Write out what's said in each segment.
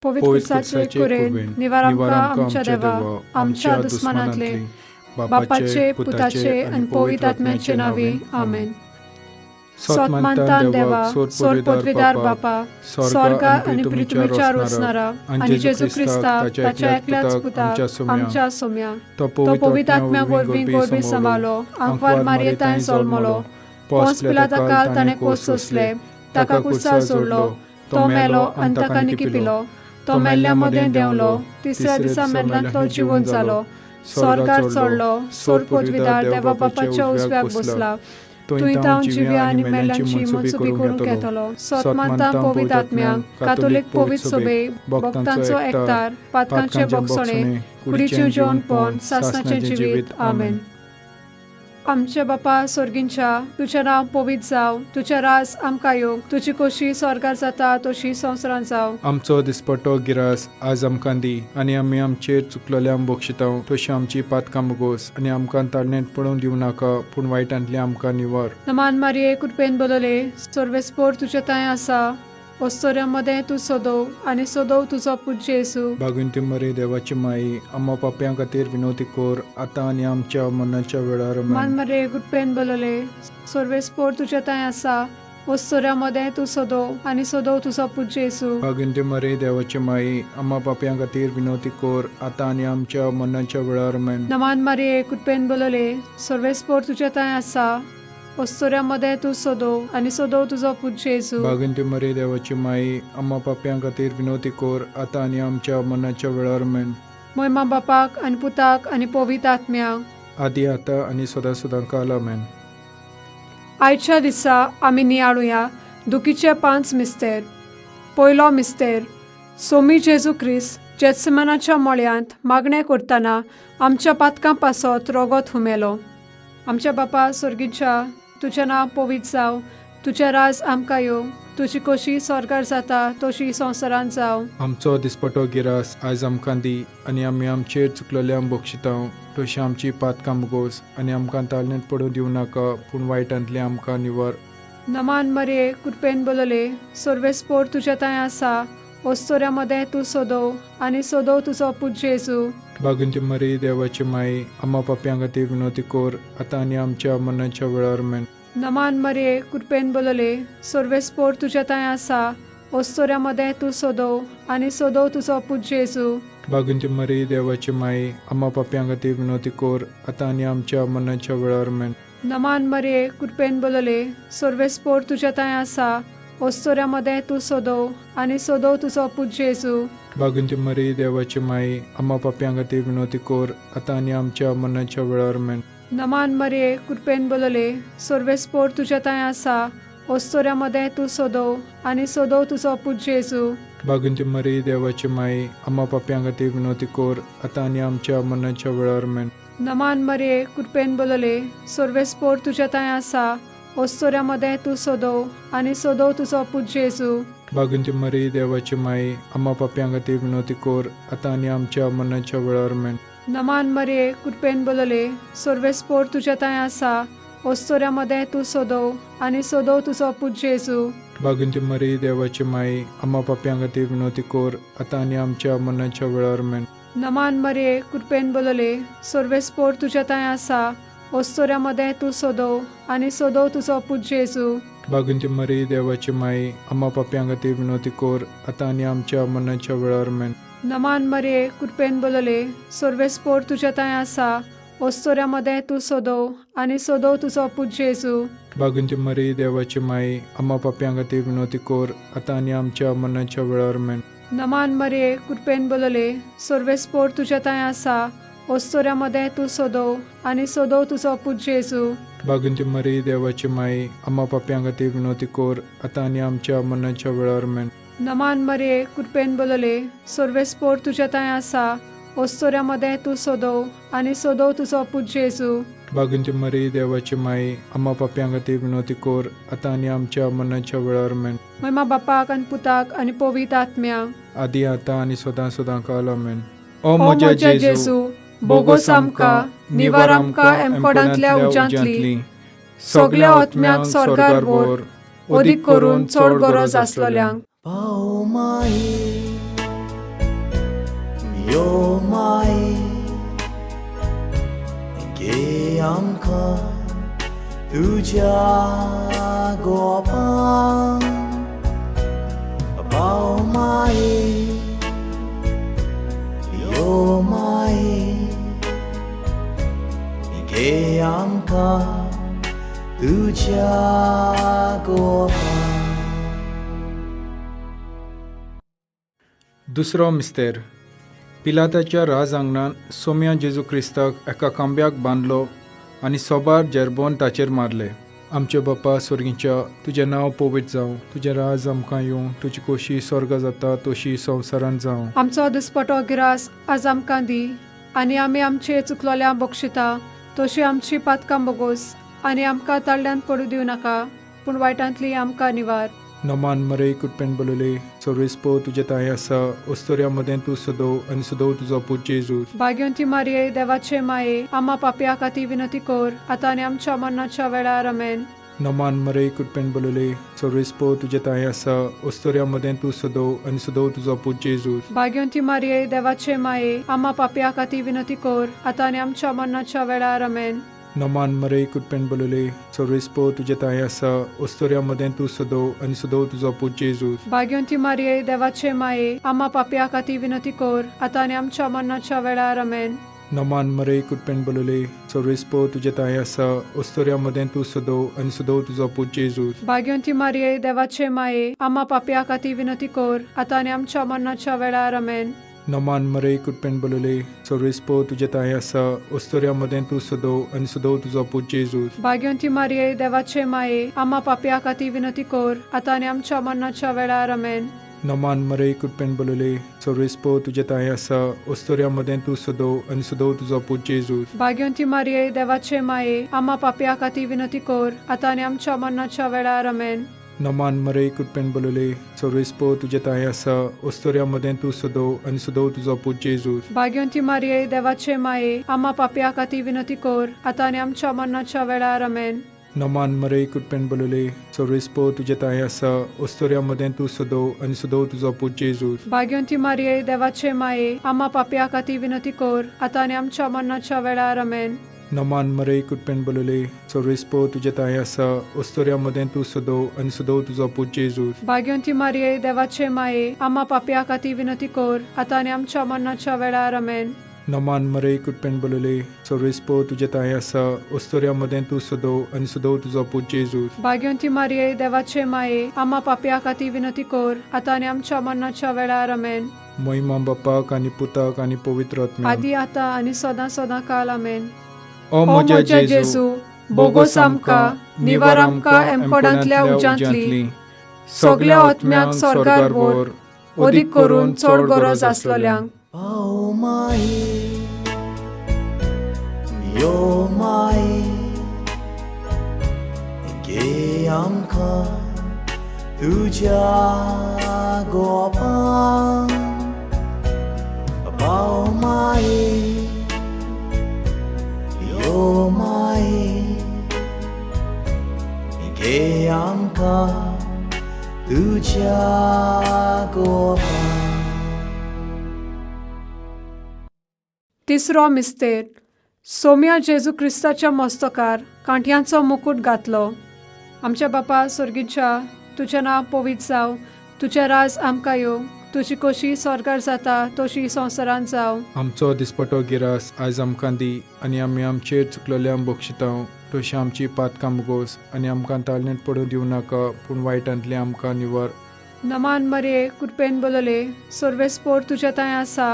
पवित्र पवित्र कुर्साचे कुर्साचे कुरेन कुरवेन निवार निवार आमकां आमकां आमच्या आमच्या देवा देवा आमच्या आमच्या दुस्मानांतले दुस्मानांतली बापाचे पुताचे आनी पवित्र आत्म्याचे नांवे आमेन. सोतमानतान देवा सोर पदवीदार बापा स्वर्गा आनी पृथ्वीच्या रोसणारा आनी जेजू क्रिस्ता ताच्या एकल्याच पुताक आमच्या सोम्या तो तो पवित्र आत्म्या वरवीं गोरवी सांबाळलो आंकवार मारयेतांय जल्मलो पोंस पिलाता काल ताणें कोस सोंसले ताका कुर्सार सोडलो तो मेलो आनी ताका निकिपिलो तो मेल्ल्या मदें देंवलो तिसऱ्या दिसा मेल्ल्यांतलो जिवन जालो स्वर्गार चडलो सोर पदवीदार देवा बापाच्या उजव्याक बसला तुंय तावन जिव्या आनी मेल्यांची मनसुबी करूंक येतलो. सोतमानता पवित्र आत्म्यांक कातोलीक पवित्र सोबे भक्तांचो एकतार पातकांचे बोगसणे कुडीचें जेवणपण सासणाचें जिवीत. आमेन. आमच्या बापा सोर्गींच्या तुजें नांव पवित्र जावं तुजें राज आमकां येवंक तुजी कोशी स्वर्गार जाता तशी संवसारांत जावं. आमचो दिसपटो गिरास आज आमकां दी आनी आमी आमचेर चुकलेल्यांक बक्षितांव तशी आमची पातकां मुगोस आनी आमकां ताळणेंत पडूंक दिवं नाका पूण वायटांतलें आमकां निवार. नमान मारये कृपेन बोलले सर्वेस्पोर तुजे तांय आसा ओस्तोऱ्या मदें तूं सोदोव आनी सोदोव तुजो पूत जेजू. बागुंती मरे देवाची माई आम्हा पापयां खातीर विनवती कर आतां आनी आमच्या मरणाच्या वेळार. मान आमेन. मारये कृपेन बोलले सर्वेस्पोर तुजे तांय आसा ओस्तोऱ्या मदें तूं सोदोव आनी सोदोव तुजो पूत जेजू. बागुंती मरे देवाची माई आम्हा पापयां खातीर विनवती कर आतां आनी आमच्या मरणाच्या वेळार. आमेन. नमान मारये कृपेन बोलले सर्वेस्पोर तुजे तांय आसा ओस्तोऱ्या मदें तूं सोदोव आनी सोदोव तुजो पूत जेजू. बागुंती मरे देवाची माई आम्हा पापयां खातीर विनवती कर आतां आनी आमच्या मरणाच्या वेळार. आमेन. मोयमा बापाक आनी पुताक आनी पवित्र आत्म्याक आदी आतां आनी सदां सदां काल. आमेन. आयच्या दिसा आमी नियाळुया दुखीचे पांच मिस्तेर. पयलो मिस्तेर सोमी जेजू क्रिस्त जेत्समनाच्या मळ्यांत मागणें करतना आमच्या पातकां पासत रोगोत हुमेलो. आमच्या बापा सोर्गीच्या तुजें नांव पवित्र जावं तुजें राज आमकां येवं तुजी कोशी स्वर्गार जाता तशी संवसारांत जावं. आमचो दिसपटो गिरास आयज आमकां दी आनी आमी आमचेर चुकलेल्यांक बक्षितांव तशी आमची पातकां मुगोस आनी आमकां ताळणेंत पडूंक दिवं नाका पूण वायटांतलें आमकां निवार. नमान मरये कृपेन बोलले सर्वेस्पोर तुजे तांय आसा ओस्तोऱ्या मदें तूं सोदोव आनी सोदोव तुजो पूत जेजू. बागुंती मरे देवाची माई आम्हा पापयां खातीर विनवती कर आतां आनी आमच्या मरणाच्या वेळार. आमेन. नमान मरये कृपेन बोलले सर्वेस्पोर तुजे तांय आसा ओस्तोऱ्या मदें तूं सोदोव आनी सोदोव तुजो पूत जेजू. बागुंती मरे देवाची माई आम्हा पापयां खातीर विनवती कर आतां आनी आमच्या मरणाच्या वेळार. आमेन. नमान मरये कृपेन बोलले सर्वेस्पोर तुजे तांय आसा ओस्तोऱ्या मदें तूं सोदोव आनी सोदोव तुजो पूत जेजू. बागुंती मरे देवाची माई आम्हा पापयां खातीर विनवती कर आतां आनी आमच्या मरणाच्या वेळार. आमेन. नमान मरये कृपेन बोलले सर्वेस्पोर तुजे तांय आसा ओस्तोऱ्या मदें तूं सोदोव आनी सोदोव तुजो पूत जेजू. बागुंती मरे देवाची माई आम्हा पापयां खातीर विनवती कर आतां आनी आमच्या मरणाच्या वेळार. आमेन. नमान मरये कृपेन बोलले सर्वेस्पोर तुजे तांय आसा ओस्तोऱ्या मदें तूं सोदोव आनी सोदोव तुजो पूत जेजू. बागुंती मरे देवाची माई आम्हा पापयां खातीर विनवती कर आतां आनी आमच्या मरणाच्या वेळार. आमेन. नमान मरये कृपेन बोलले सर्वेस्पोर तुजे तांय आसा ओस्तोऱ्या मदें तूं सोदोव आनी सोदोव तुजो पूत जेजू. बागुंती मरे देवाची माई आम्हा पापयां खातीर विनवती कर आतां आनी आमच्या मरणाच्या वेळार. आमेन. नमान मरये कृपेन बोलले सर्वेस्पोर तुजे तांय आसा ओस्तोऱ्या मदें तूं सोदोव आनी सोदोव तुजो पूत जेजू. बागुंती मरे देवाची माई आम्हा पापयां खातीर विनवती कर आतां आनी आमच्या मरणाच्या वेळार. आमेन. नमान मरये कृपेन बोलले सर्वेस्पोर तुजे तांय आसा ओस्तोऱ्या मदें तूं सोदोव आनी सोदोव तुजो पूत जेजू. बागुंती मरे देवाची माई आम्हा पापयां खातीर विनवती कर आतां आनी आमच्या मरणाच्या वेळार. आमेन. नमान मरये कृपेन बोलले सर्वेस्पोर तुजे तांय आसा ओस्तोऱ्या मदें तूं सोदोव आनी सोदोव तुजो पूत जेजू. बागुंती मरे देवाची माई आम्हा पापयां खातीर विनवती कर आतां आनी आमच्या मरणाच्या वेळार. आमेन. नमान मरये कृपेन बोलले सर्वेस्पोर तुजे तांय आसा ओस्तोऱ्या मदें तूं सोदोव आनी सोदोव तुजो पूत जेजू. बागुंती मरे देवाची माई आम्हा पापयां खातीर विनवती कर आतां आनी आमच्या मरणाच्या वेळार. आमेन. मोयमा बापाक आनी पुताक आनी पवित्र आत्म्याक आदी आतां आनी सदां सदां काल. आमेन. ओ ओ म्हज्या म्हज्या जेजू जेजू बोगोस आमकां निवार आमकां एमकोडांतल्या उज्यांतली सगल्या आत्म्याक स्वर्गार व्हर अदीक करून चड गरज आसलोल्यांक. पाव माई तुज्या गोपां पाव माये यो माये घे आमकां तुज्या गोपां. दुसरो मिस्तेर. पिलाताच्या राज आंगणान सोम्या जेजू क्रिस्ताक एका खांब्याक बांदलो आनी सोबार जेरबोन ताचेर मारले. आमचे बापा स्वर्गीच्या, तुजें नांव पवित्र जावं, तुजें राज आमकां येवं, तुजी खोशी स्वर्गा जाता तशी संवसारांत जावं. आमचो दिसपटो गिरास आज आमकां दी आनी आमी आमचे चुकलोल्या बक्षिता तशी आमची पातकां बोगोस आनी आमकां ताळ्यान पडूं दिवं नाका पूण वायटांतली आमकां निवार. नमान मरे कुटपेन बोलले सर्वेस्पो तुजें ताय आसा, ओस्तोऱ्या मदें तूं सदो आनी सदो तुजो पूत जेजूस. भाग्यवंती मारये देवाचे माये आमा पापया खातीर विनंती कर आतां आनी आमच्या मरणाच्या वेळार. आमेन. नमान मरे कुटपेन बोलले सर्वेस्पो तुजें ताय आसा, ओस्तोऱ्या मदें तूं सदो आनी सदो तुजो पूत जेजूस. भाग्यवंती मारये देवाचे माये आमा पापया खातीर विनंती कर आतां आनी आमच्या मरणाच्या वेळार. आमेन. नमान मरे कुटपेन बोलले सर्वेस्पो तुजें ताय आसा, ओस्तोऱ्या मदें तूं सदो आनी सदो तुजो पूत जेजूस. भाग्यवंती मारये देवाचे माये आमा पापया खातीर विनंती कर आतां आनी आमच्या मरणाच्या वेळार. आमेन. नमान मरे कुटपेन बोलले सर्वेस्पो तुजें ताय आसा, ओस्तोऱ्या मदें तूं सदो आनी सदो तुजो पूत जेजूस. भाग्यवंती मारये देवाचे माये आमा पापया खातीर विनंती कर आतां आनी आमच्या मरणाच्या वेळार. आमेन. नमान मरे कुटपेन बोलले सर्वेस्पो तुजें ताय आसा, ओस्तोऱ्या मदें तूं सदो आनी सदो तुजो पूत जेजूस. भाग्यवंती मारये देवाचे माये आमा पापया खातीर विनंती कर आतां आनी आमच्या मरणाच्या वेळार. आमेन. नमान मरे कुटपेन बोलले सर्वेस्पो तुजें ताय आसा, ओस्तोऱ्या मदें तूं सदो आनी सदो तुजो पूत जेजूस. भाग्यवंती मारये देवाचे माये आमा पापया खातीर विनंती कर आतां आनी आमच्या मरणाच्या वेळार. आमेन. नमान मरे कुटपेन बोलले सर्वेस्पो तुजें ताय आसा, ओस्तोऱ्या मदें तूं सदो आनी सदो तुजो पूत जेजूस. भाग्यवंती मारये देवाचे माये आमा पापया खातीर विनंती कर आतां आनी आमच्या मरणाच्या वेळार. आमेन. नमान मरे कुटपेन बोलले सर्वेस्पो तुजें ताय आसा, ओस्तोऱ्या मदें तूं सदो आनी सदो तुजो पूत जेजूस. भाग्यवंती मारये देवाचे माये आमा पापया खातीर विनंती कर आतां आनी आमच्या मरणाच्या वेळार. आमेन. नमान मरे कुटपेन बोलले सर्वेस्पो तुजें ताय आसा, ओस्तोऱ्या मदें तूं सदो आनी सदो तुजो पूत जेजूस. भाग्यवंती मारये देवाचे माये आमा पापया खातीर विनंती कर आतां आनी आमच्या मरणाच्या वेळार. आमेन. नमान मरे कुटपेन बोलले सर्वेस्पो तुजें ताय आसा, ओस्तोऱ्या मदें तूं सदो आनी सदो तुजो पूत जेजूस. भाग्यवंती मारये देवाचे माये आमा पापया खातीर विनंती कर आतां आनी आमच्या मरणाच्या वेळार. आमेन. महिमा बापाक आनी पुताक आनी पवित्र आत्म्याक. आदी आतां आनी सदां सदां काल. आमेन. ओ म्हज्या जेजू, बोगोस आमकां, निवार आमकां एमकोडांतल्या उज्यांतली, सगल्या आत्म्याक स्वर्गार व्हर, अदीक करून चड गरज आसलोल्यांक. पाव माये यो माये घे आमकां तुज्या गोपां पाव माये यो माये घे आमकां तुज्या गोपां. तिसरो मिस्तेर. सोम्या जेजू क्रिस्ताच्या मस्तकार कांठयांचो मुकूट घातलो. आमच्या बापा स्वर्गीच्या, तुजें नांव पवित्र जावं, तुजें राज आमकां येवं, तुजी खोशी स्वर्गार जाता तशी संवसारांत जावं. आमचो दिसपटो गिरास आयज आमकां दी आनी आमी आमचेर चुकलेल्यांक बक्षितांव तशी आमची पातकां मुगोस आनी आमकां ताळणेंत पडूं दिवं नाका पूण वायटांतलें आमकां निवार. नमान मरये कृपेन बोलले सर्वेस्पोर तुज्या थंय आसा,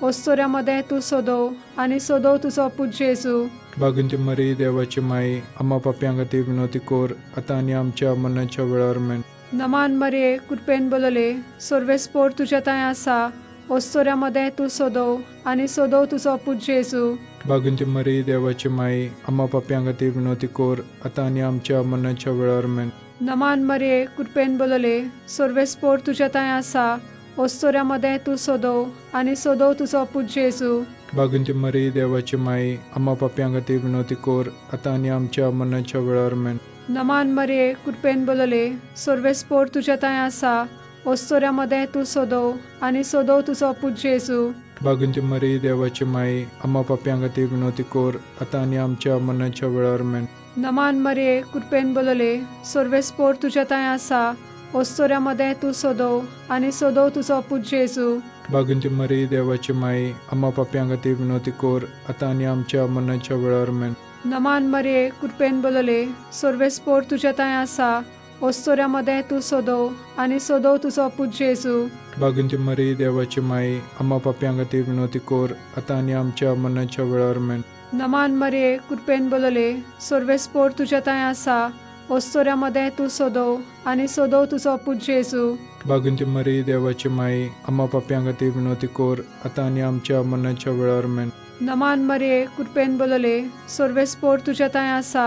ओस्तोऱ्या मदें तूं सोदो आनी सोदो तुजो पूत जेजू. बागुंती मरी देवाची माई, आमा पापयां खातीर विनवती कर आतां आनी आमच्या मरणाच्या वेळार. मेन. नमान मरये कृपेन बोलले सर्वेस्पोर तुज्या थंय आसा, ओस्तोऱ्या मदें तूं सोदो आनी सोदो तुजो पूत जेजू. बागुंती मरी देवाची माई, आमा पापयां खातीर विनवती कर आतां आनी आमच्या मरणाच्या वेळार. मेन. नमान मरये कृपेन बोलले सर्वेस्पोर तुज्या थंय आसा, ओस्तोऱ्या मदें तूं सोदो आनी सोदो तुजो पूत जेजू. बागुंती मरी देवाची माई, आमा पापयां खातीर विनवती कर आतां आनी आमच्या मरणाच्या वेळार. मेन. नमान मरये कृपेन बोलले सर्वेस्पोर तुज्या थंय आसा, ओस्तोऱ्या मदें तूं सोदो आनी सोदो तुजो पूत जेजू. बागुंती मरी देवाची माई, आमा पापयां खातीर विनवती कर आतां आनी आमच्या मरणाच्या वेळार. मेन. नमान मरये कृपेन बोलले सर्वेस्पोर तुज्या थंय आसा ओस्तोऱ्या मदें तूं सोदो आनी सोदो तुजो पूत जेजू. बागुंती मरी देवाची माई आम्हा पापयां खातीर विनवती कोर आतां आनी आमच्या मरणाच्या वेळार मेन. नमान मरये कृपेन बोलले सर्वेस्पोर तुज्या थंय आसा ओस्तोऱ्या मदें तूं सोदो आनी सोदो तुजो पूत जेजू. बागुंती मरी देवाची माई आम्हा पापयां खातीर विनवती कोर आतां आनी आमच्या मरणाच्या वेळार मेन. नमान मरये कृपेन बोलले सर्वेस्पोर तुज्या थंय आसा ओस्तोऱ्या मदें तूं सोदो आनी सोदो तुजो पूत जेजू. बागुंती मरी देवाची माई आम्हा पापयां खातीर विनवती कोर आतां आनी आमच्या मरणाच्या वेळार मेन. नमान मरये कृपेन बोलले सर्वेस्पोर तुज्या थंय आसा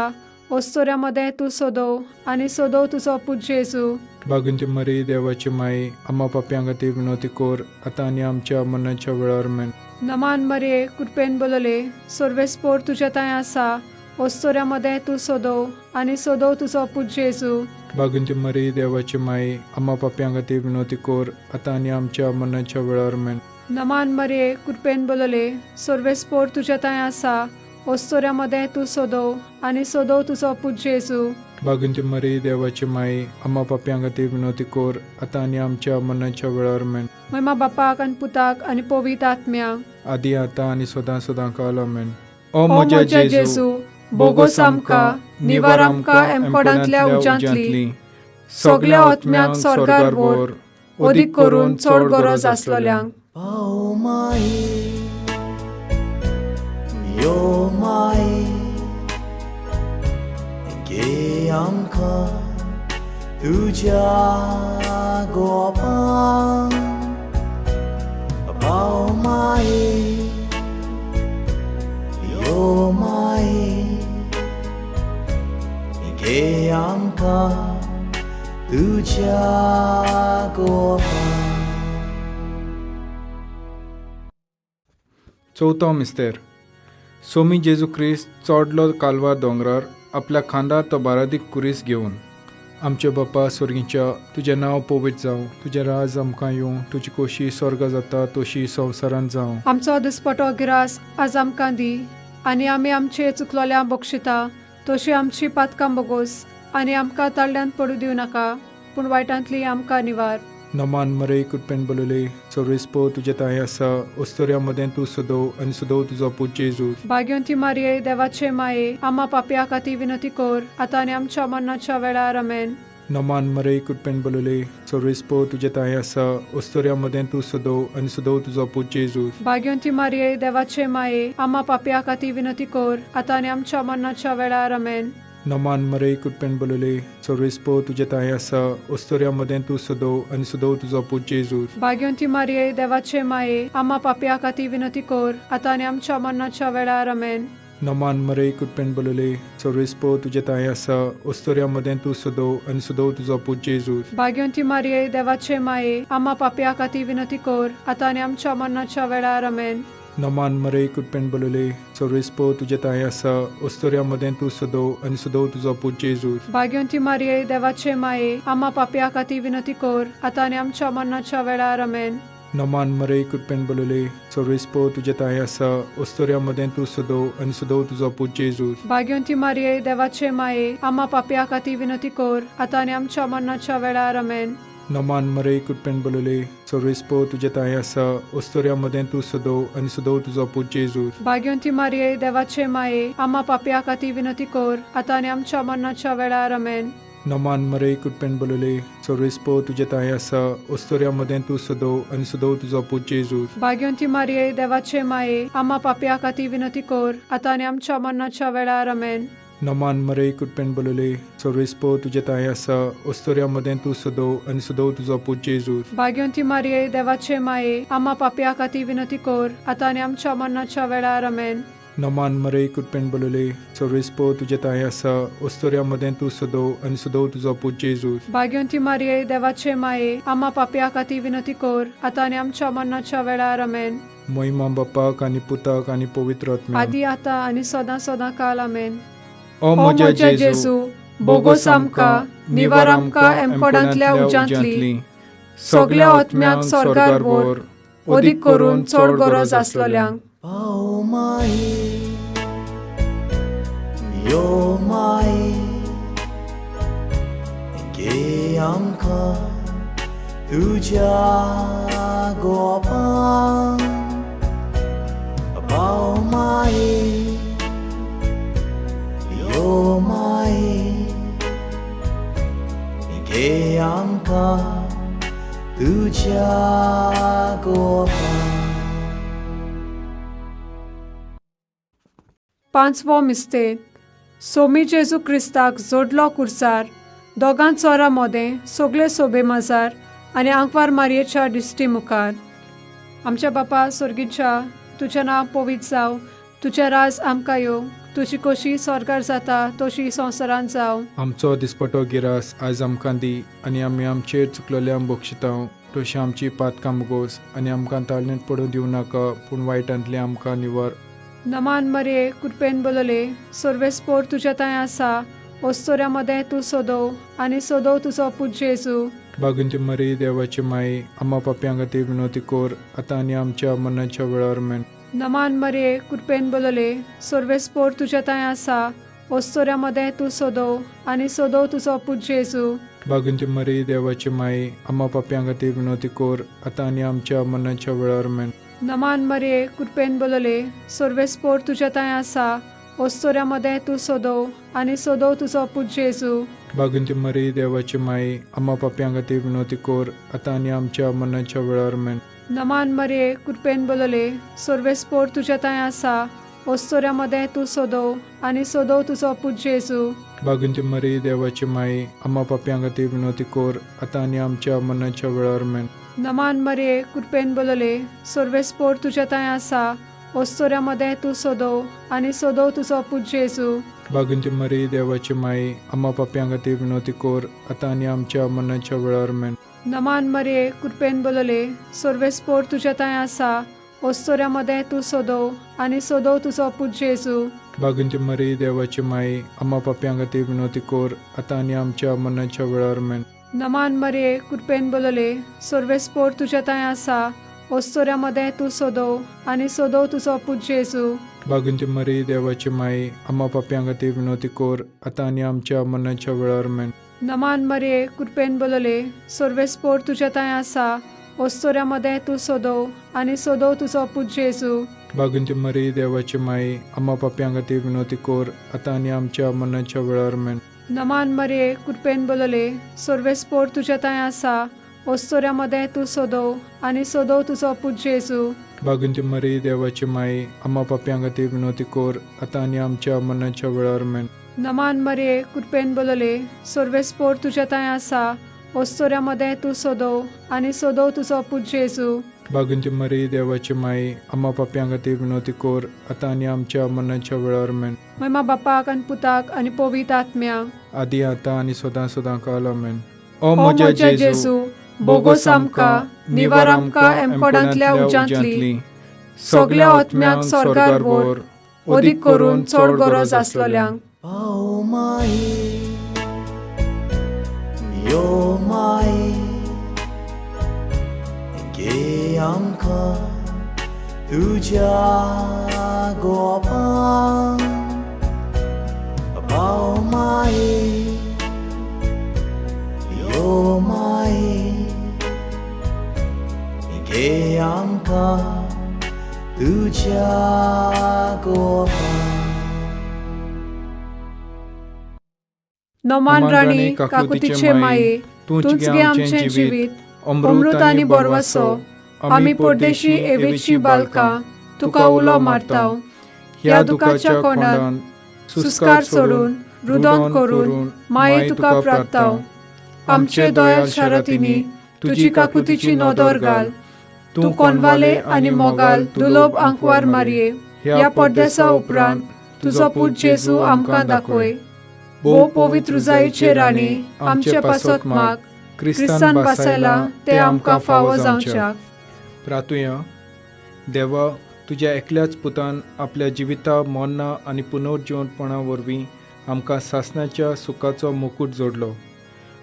ओस्तोऱ्या मदें तूं सोदो आनी सोदो तुजो पूत जेजू. बागुंती मरी देवाची माई आम्हा पापयां खातीर विनवती कोर आतां आनी आमच्या मरणाच्या वेळार मेन. नमान मरये कृपेन बोलले सर्वेस्पोर तुज्या थंय आसा ओस्तोऱ्या मदें तूं सोदो आनी सोदो तुजो पूत जेजू. बागुंती मरी देवाची माई आम्हा पापयां खातीर विनवती कोर आतां आनी आमच्या मरणाच्या वेळार मेन. नमान मरये कृपेन बोलले सर्वेस्पोर तुज्या थंय आसा ओस्तोऱ्या मदें तूं सोदो आनी सोदो तुजो पूत जेजू. बागुंती मरी देवाची माई आम्हा पापयां खातीर विनवती कोर आतां आनी आमच्या मरणाच्या वेळार मेन. महिमा बापाक आनी पुताक आनी पवित्र आत्म्याक, आदी आतां आनी सदां सदां काल आमेन. ओ म्हज्या जेजू, बोगोस आमकां निवार आमकां एमकोडांतल्या उज्यांतली, सगल्या आत्म्यांक स्वर्गार व्हर, अदीक करून चड गरज आसलोल्यांक. पाव माई यो माई घे आमकां तुज्या गोपां. पाव माई यो माई घे आमकां तुज्या गोपां. चवथो मिस्तेर. सोमी जेजू क्रिस्त चोडलो कालवार दोंगरार आपल्या खांदार तो बारादीक कुरीस घेवन. आमचे बापा स्वर्गीच्या, तुजें नांव पवित्र जावं, तुजें राज आमकां येवं, तुजी कोशी स्वर्गा जाता तशी संवसारांत जावं. आमचो दिसपटो गिरास आज आमकां दी आनी आमी आमचे चुकलोल्या बक्षिता तशी आमची पातकां बोगोस आनी आमकां ताळ्यान पडूं दिवं नाका पूण वायटांतली आमकां निवार. नमान मरे कृपेन बोलले सर्वेस्पो तुजें ताय आसा ओस्तोऱ्या मदें तूं सदो आनी सदो तुजो पूत जेजू. भाग्यवंती मारिये देवाचे माये आम्हा पापया खातीर विनंती कर आतां आनी आमच्या मरणाच्या वेळार आमेन. नमान मरे कृपेन बोलले सर्वेस्पो तुजें ताय आसा ओस्तोऱ्या मदें तूं सदो आनी सदो तुजो पूत जेजू. भाग्यवंती मारिये देवाचे माये आम्हा पापया खातीर विनंती कर आतां आनी आमच्या मरणाच्या वेळार आमेन. नमान मरे कृपेन बोलले सर्वेस्पो तुजें ताय आसा ओस्तोऱ्या मदें तूं सदो आनी सदो तुजो पूत जेजू. भाग्यवंती मारिये देवाचे माये आम्हा पापया खातीर विनंती कर आतां आनी आमच्या मरणाच्या वेळार आमेन. नमान मरे कृपेन बोलले सर्वेस्पो तुजें ताय आसा ओस्तोऱ्या मदें तूं सदो आनी सदो तुजो पूत जेजू. भाग्यवंती मारिये देवाचे माये आम्हा पापया खातीर विनंती कर आतां आनी आमच्या मरणाच्या वेळार आमेन. नमान मरे कृपेन बोलले सर्वेस्पो तुजें ताय आसा ओस्तोऱ्या मदें तूं सदो आनी सदो तुजो पूत जेजू. भाग्यवंती मारिये देवाचे माये आम्हा पापया खातीर विनंती कर आतां आनी आमच्या मरणाच्या वेळार आमेन. नमान मरे कृपेन बोलले सर्वेस्पो तुजें ताय आसा ओस्तोऱ्या मदें तूं सदो आनी सदो तुजो पूत जेजू. भाग्यवंती मारिये देवाचे माये आम्हा पापया खातीर विनंती कर आतां आनी आमच्या मरणाच्या वेळार आमेन. नमान मरे कृपेन बोलले सर्वेस्पो तुजें ताय आसा ओस्तोऱ्या मदें तूं सदो आनी सदो तुजो पूत जेजू. भाग्यवंती मारिये देवाचे माये आम्हा पापया खातीर विनंती कर आतां आनी आमच्या मरणाच्या वेळार आमेन. नमान मरे कृपेन बोलले सर्वेस्पो तुजें ताय आसा ओस्तोऱ्या मदें तूं सदो आनी सदो तुजो पूत जेजू. भाग्यवंती मारिये देवाचे माये आम्हा पापया खातीर विनंती कर आतां आनी आमच्या मरणाच्या वेळार आमेन. नमान मरे कृपेन बोलले सर्वेस्पो तुजें ताय आसा ओस्तोऱ्या मदें तूं सदो आनी सदो तुजो पूत जेजू. भाग्यवंती मारिये देवाचे माये आम्हा पापया खातीर विनंती कर आतां आनी आमच्या मरणाच्या वेळार आमेन. नमान मरे कृपेन बोलले सर्वेस्पो तुजें ताय आसा ओस्तोऱ्या मदें तूं सदो आनी सदो तुजो पूत जेजू. भाग्यवंती मारिये देवाचे माये आम्हा पापया खातीर विनंती कर आतां आनी आमच्या मरणाच्या वेळार आमेन. महिमा बापाक आनी पुताक आनी पवित्र आत्म्याक, आदी आतां आनी सदां सदां काल आमेन. ओ म्हज्या जेजू, बोगोस आमकां निवार आमकां एमकोडांतल्या उज्यांतली, सगल्या आत्म्यांक स्वर्गार व्हर, अदीक करून चड गरज आसलोल्यांक. पाव माई यो माये घे आमकां तुज्या गोपां पाव माये यो माये घे आमकां तुज्या गोपां. पांचवो मिस्तेद. सोमी जेजू क्रिस्ताक जोडलो कुर्सार, दोगां चोरां मोदें सगळे सोबे माजार आनी आंकवार मारयेच्या दिश्टी मुखार. आमच्या बापा सोर्गीच्या, तुजें नांव पवित्र जावं, तुजें राज आमकां येवं, तुजी कशी स्वर्गार जाता तशी संवसारांत जावं. आमचो दिसपटो गिरास आयज आमकां दी आनी आमी आमचेर चुकलेल्यांक बक्षिता तशी आमची पातकां मुगोस आनी आमकां ताळणेंत पडूं दिवं नाका, पूण वायटांतलें आमकां निवार. नमान मरये, कृपेन बोलले, सर्वेस्पोर तुज्या थंय आसा, ओस्तोऱ्या मदें तूं सोदोव आनी सोदोव तुजो पूत जेजू. बागुंती मरी देवाची माई, आम्हा पापयां खातीर विनवती कर आतां आनी आमच्या मरणाच्या वेळार मेन. नमान मरये, कृपेन बोलले, सर्वेस्पोर तुज्या थंय आसा, ओस्तोऱ्या मदें तूं सोदोव आनी सोदोव तुजो पूत जेजू. बागुंती मरी देवाची माई, आम्हा पापयां खातीर विनवती कर आतां आनी आमच्या मरणाच्या वेळार मेन. नमान मरये, कृपेन बोलले, सर्वेस्पोर तुज्या थंय आसा, ओस्तोऱ्या मदें तूं सोदोव आनी सोदोव तुजो पूत जेजू. बागुंती मरी देवाची माई, आम्हा पापयां खातीर विनवती कर आतां आनी आमच्या मरणाच्या वेळार मेन. नमान मरये, कृपेन बोलले, सर्वेस्पोर तुज्या थंय आसा, ओस्तोऱ्या मदें तूं सोदोव आनी सोदोव तुजो पूत जेजू. बागुंती मरी देवाची माई, आम्हा पापयां खातीर विनवती कर आतां आनी आमच्या मरणाच्या वेळार मेन. नमान मरये, कृपेन बोलले, सर्वेस्पोर तुज्या थंय आसा, ओस्तोऱ्या मदें तूं सोदोव आनी सोदोव तुजो पूत जेजू. बागुंती मरी देवाची माई, आम्हा पापयां खातीर विनवती कर आतां आनी आमच्या मरणाच्या वेळार मेन. नमान मरये, कृपेन बोलले, सर्वेस्पोर तुज्या थंय आसा, ओस्तोऱ्या मदें तूं सोदोव आनी सोदोव तुजो पूत जेजू. बागुंती मरी देवाची माई, आम्हा पापयां खातीर विनवती कर आतां आनी आमच्या मरणाच्या वेळार मेन. नमान मरये, कृपेन बोलले, सर्वेस्पोर तुज्या थंय आसा, ओस्तोऱ्या मदें तूं सोदोव आनी सोदोव तुजो पूत जेजू. बागुंती मरी देवाची माई, आम्हा पापयां खातीर विनवती कर आतां आनी आमच्या मरणाच्या वेळार मेन. नमान मरये, कृपेन बोलले, सर्वेस्पोर तुज्या थंय आसा, ओस्तोऱ्या मदें तूं सोदोव आनी सोदोव तुजो पूत जेजू. बागुंती मरी देवाची माई, आम्हा पापयां खातीर विनवती कर आतां आनी आमच्या मरणाच्या वेळार मेन. नमान मरये, कृपेन बोलले, सर्वेस्पोर तुज्या थंय आसा, ओस्तोऱ्या मदें तूं सोदोव आनी सोदोव तुजो पूत जेजू. बागुंती मरी देवाची माई, आम्हा पापयां खातीर विनवती कर आतां आनी आमच्या मरणाच्या वेळार मेन. नमान मरये, कृपेन बोलले, सर्वेस्पोर तुज्या थंय आसा, ओस्तोऱ्या मदें तूं सोदोव आनी सोदोव तुजो पूत जेजू. बागुंती मरी देवाची माई, आम्हा पापयां खातीर विनवती कर आतां आनी आमच्या मरणाच्या वेळार मेन. महिमा बापाक आनी पुताक आनी पवित्र आत्म्याक, आदी आतां आनी सदां सदां काल आमेन. ओ ओ म्हज्या म्हज्या जेजू, जेजू, बोगोस आमकां, निवार आमकां एमकोडांतल्या उज्यांतली, सगल्या आत्म्यांक स्वर्गार व्हर, अदीक करून चड गरज आसलेल्यांक. पाव माये यो माये घे आमकां तुज्या गोपां पाव माये यो माये घे आमकां तुज्या गोपां. नमान राणी, काकुतीचे माये, तूंच गे आमचें जिवीत, अमृत आनी बोरवासो. आमी परदेशी एवेची बालकां तुका उलो मारताव, ह्या दुखाच्या कोंडान सुस्कार सोडून रुदन करून माये तुका प्रार्थाव. आमचे दोयाल शारतींनी तुजी काकुतीची नदर घाल, तूं कोनवाले आनी मोगाल दुलोब आंकवार मारये, ह्या परदेसा उपरांत तुजो पूत जेजू आमकां दाखय. भोव पवित्र जायचे राणी, आमचे पासत माग, क्रिस्तान बसायला ते आमकां फावो जावच्याक. प्रातुया. देवा, तुज्या एकल्याच पुतान आपल्या जिविता, मरणां आनी पुनर्जिवंतपणा वरवीं आमकां सासणाच्या सुखाचो मुकूट जोडलो.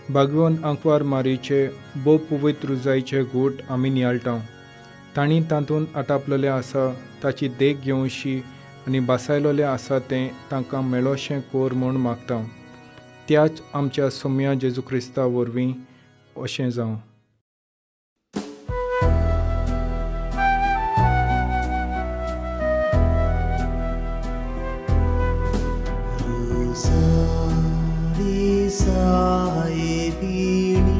बागवोन आंकवार मारीचे भोव पवित्र जायचे घूट आमी नियाळटा. तांणी तातूंत आटापलेलें आसा ताची देख घेवशी आनी बासायलोलें आसा तें तांकां मेळोशें कोर म्हूण मागता. त्याच आमच्या सोम्या जेजू क्रिस्ता वरवीं अशें जावं. सायबिणी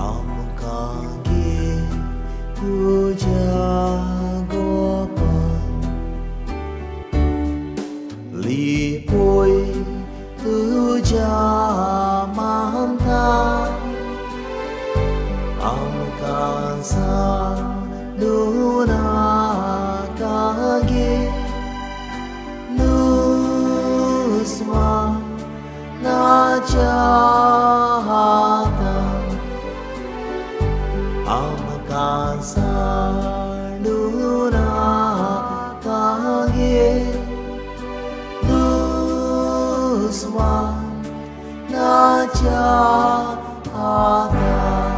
आमकां घे तुज्या गोपान लिपोय तुज्या मामता आमकां सांडूं नाका गे दुस्मानाच्या हातान आमकां सांडूं नाका गे दुस्मानाच्या हातान.